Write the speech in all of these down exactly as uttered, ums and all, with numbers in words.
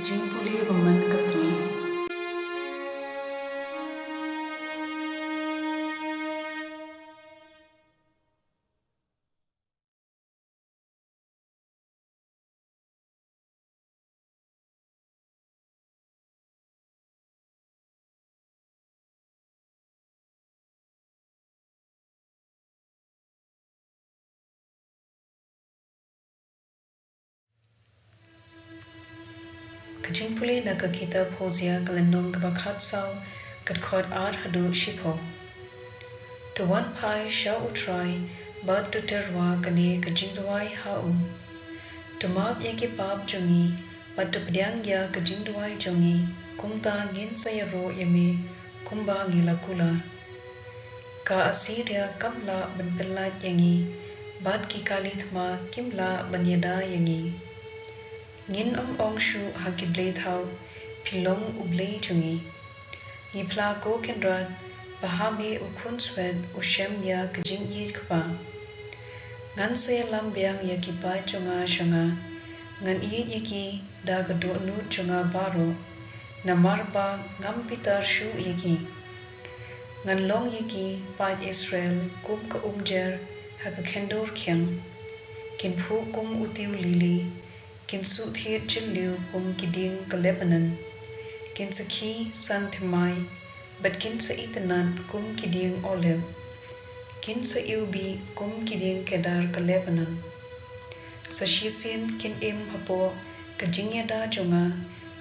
Jingpule ba man ka sngi. Ka jingpule na ka kitab Hosea ka lynnong kaba khatsaw, ka dkhot ar haduh shiphew. To wan phai sha U Trai, bad to tyrwa kane ka jingduwai ha u. To map ïa ki pap jong ngi, bad to pdiang ïa ka jingduwai jong ngi, kumta ngin sa ïaroh ïa me, kumba ngi la kular. Ka Assyria kam lah ban pynlait ïa ngi, bad ki kali thma kim lah ban ïada ïa ngi. Ngin ym ong shuh ha ki blei thaw, phi long U Blei jong ngi. Ngi phla ko Kynrad, ba ha me u khunswet u shem ïa ka jingïeit kpa. Ngan sa ïalam biang ïa ki paid jong nga sha nga, ngan ïeit ïa ki da ka dohnud jong nga baroh, namar ba ngam bitar shuh ïa ki. Ngan long ïa ki paid Israel kum ka umjer ha ka khyndew rkhiang. Kin phuh kum u tiew lili, kin suhthied jylliew kum ki dieng ka Lebanon. Kin sa khie san thymmai, bad kin sa itynnad kum ki dieng olib. Kin sa iwbih kum ki dieng kedar ka Lebanon. Sa shisien kin im hapoh ka jingïada jong nga,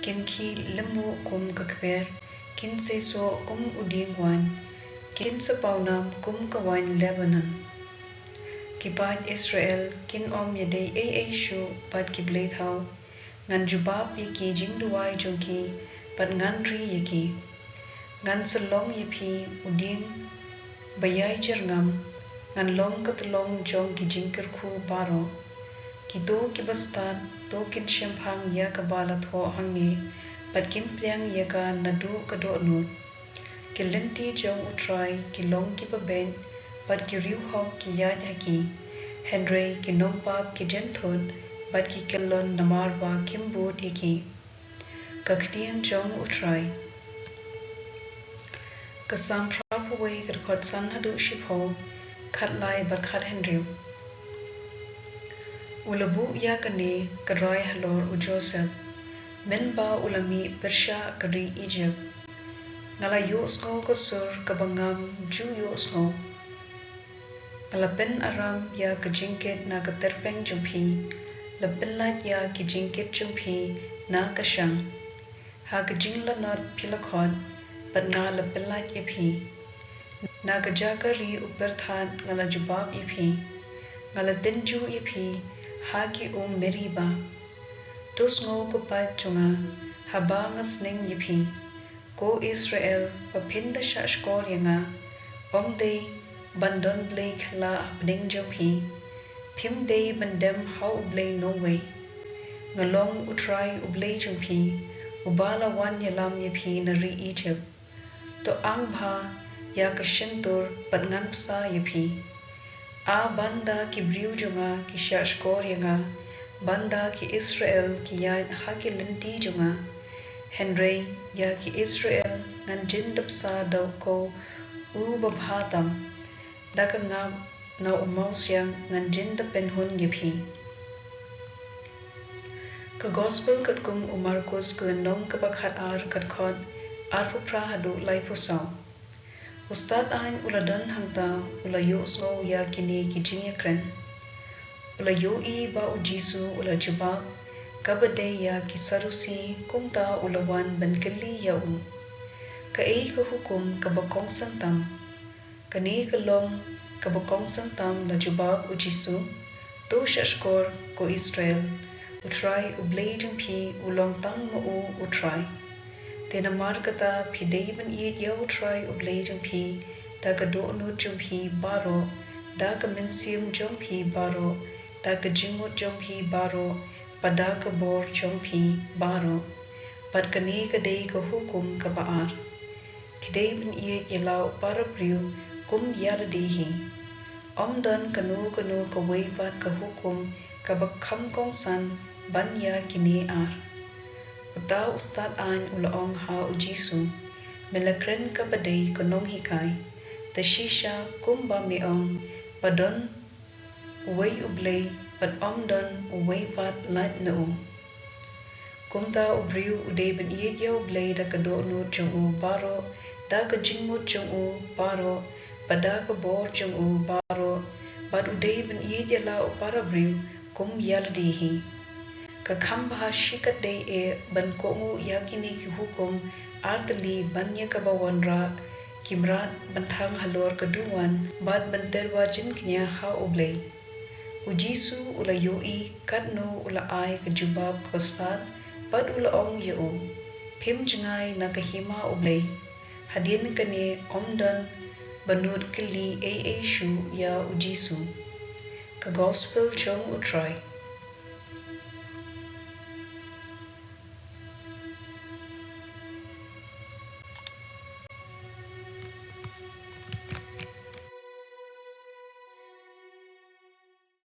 kin khie lymmuh kum ka kper, kin seisoh kum u dieng waiñ, kin sa pawnam kum ka waiñ Lebanon. Ki paid Israel kin ym ïadei ei ei shuh bad ki blei thaw. Ngan jubab ïa ki jingduwai jong ki, bad ngan ri ïa ki. Ngan sa long ïa phi u dieng ba ïai jyrngam, ngan long ka tyllong jong ki jingkyrkhu baroh. Kito kiba stad, to kin shemphang ïa kaba la thoh hangne, bad kin pdiang ïa ka naduh ka dohnud. Ki lynti jong U Trai ki long kiba beit, bad ki riewhok ki ïaid ha ki. Hynrei ki nongpap ki jynthut, bad ki kyllon namar ba kim bud ïa ki. Ka ktien jong U Trai. Ka Salm phra phew wei, ka dkhot san haduh shiphew, khatlai bad khathynriew. U la buh ïa kane ka rai halor u Joseph, mynba u la mih pyrshah ka ri Egypt. Nga la ïohsngew ka sur kaba ngam ju ïohsngew. Nga la pynaram ïa ka jingkit na ka tyrpeng jong phi, la pynlait ïa ki jingkit jong phi na ka shang. Ha ka jinglanot phi la khot, bad nga la pynlait ïa phi. Na ka jaka ri u pyrthat nga la jubab ïa phi. Nga la tynjuh ïa phi ha ki um Meriba. To sngew ko paid jong nga, haba nga sneng ïa phi. Ko Israel, ba phin da shah shkor ïa nga, ym dei ban don blei khlaw hapdeng jong phi. Phim dei ban dem ha u blei nongwei. Nga long U Trai U Blei jong phi, uba la wan ïalam ïa phi na ri Egypt. To ang bha ïa ka shyntur bad ngan bsa ïa phi. A ban da ki briew jong nga ki shah shkor ïa nga, ban da ki Israel ki ïaid ha ki lynti jong nga. Hynrei ïa ki Israel ngan jin da bsa da u kow u babha tam. Da ka ngap na u mawsiang ngan jin da pynhun ïa phi. Ka Gospel katkum u Markus, ka lynnong kaba khatar, ka dkhot arphew phra haduh laiphew saw. U stad aiñ u la don hangta, u la ïohsngew ïa kine ki jingïakren. U la ïohi ba u Jisu u la jubab kaba dei ïa ki Sadusi, kumta u la wan ban kylli ïa u. Kaei ka hukum kaba kongsan tam? Kane ka long kaba kongsan tam, la jubab u Jisu. To shah shkor ko Israel, U Trai U Blei jong phi u long tang ma u U Trai. Te namar kata phi dei ban ïeit ïa U Trai U Blei jong phi da ka dohnud jong phi baroh, da ka mynsiem jong phi baroh, da ka jingmut jong phi baroh, bad da ka bor jong phi baroh. Bad kane ka dei ka hukum kaba ar. Phi dei ban ïeit ïa la u para briew kum ïa lade hi. Ym don kano kano kawei pat ka hukum kaba kham kongsan ban ïa kine ar. Uta u stad-aiñ u la ong ha u Jisu, Me la kren kaba dei, ko Nonghikai, te shisha kumba me ong, ba don uwei U Blei, bad ym don uwei pat lait na u. Kumta u briew u dei ban ïeit ïa U Blei da ka dohnud jong u baroh, da ka jingmut jong u baroh, bad da ka bor jong u baroh, bad u dei ban ïeit ïa la u para briew kum ïa lade hi. Ka kham bha shikatdei eh ban kohnguh ïa kine ki hukum artylli ban ïa kaba wanrah ki mrad ban thang halor ka dungwan bad ban tyrwa jingkñia ha U Blei. U Jisu u la ïohi katno u la ai ka jubab kaba stad, bad u la ong ïa u, Phim jngai na ka hima U Blei. Hadien kane ym don ba nud kylli ei ei shuh ïa u Jisu. Ka Gospel jong U Trai.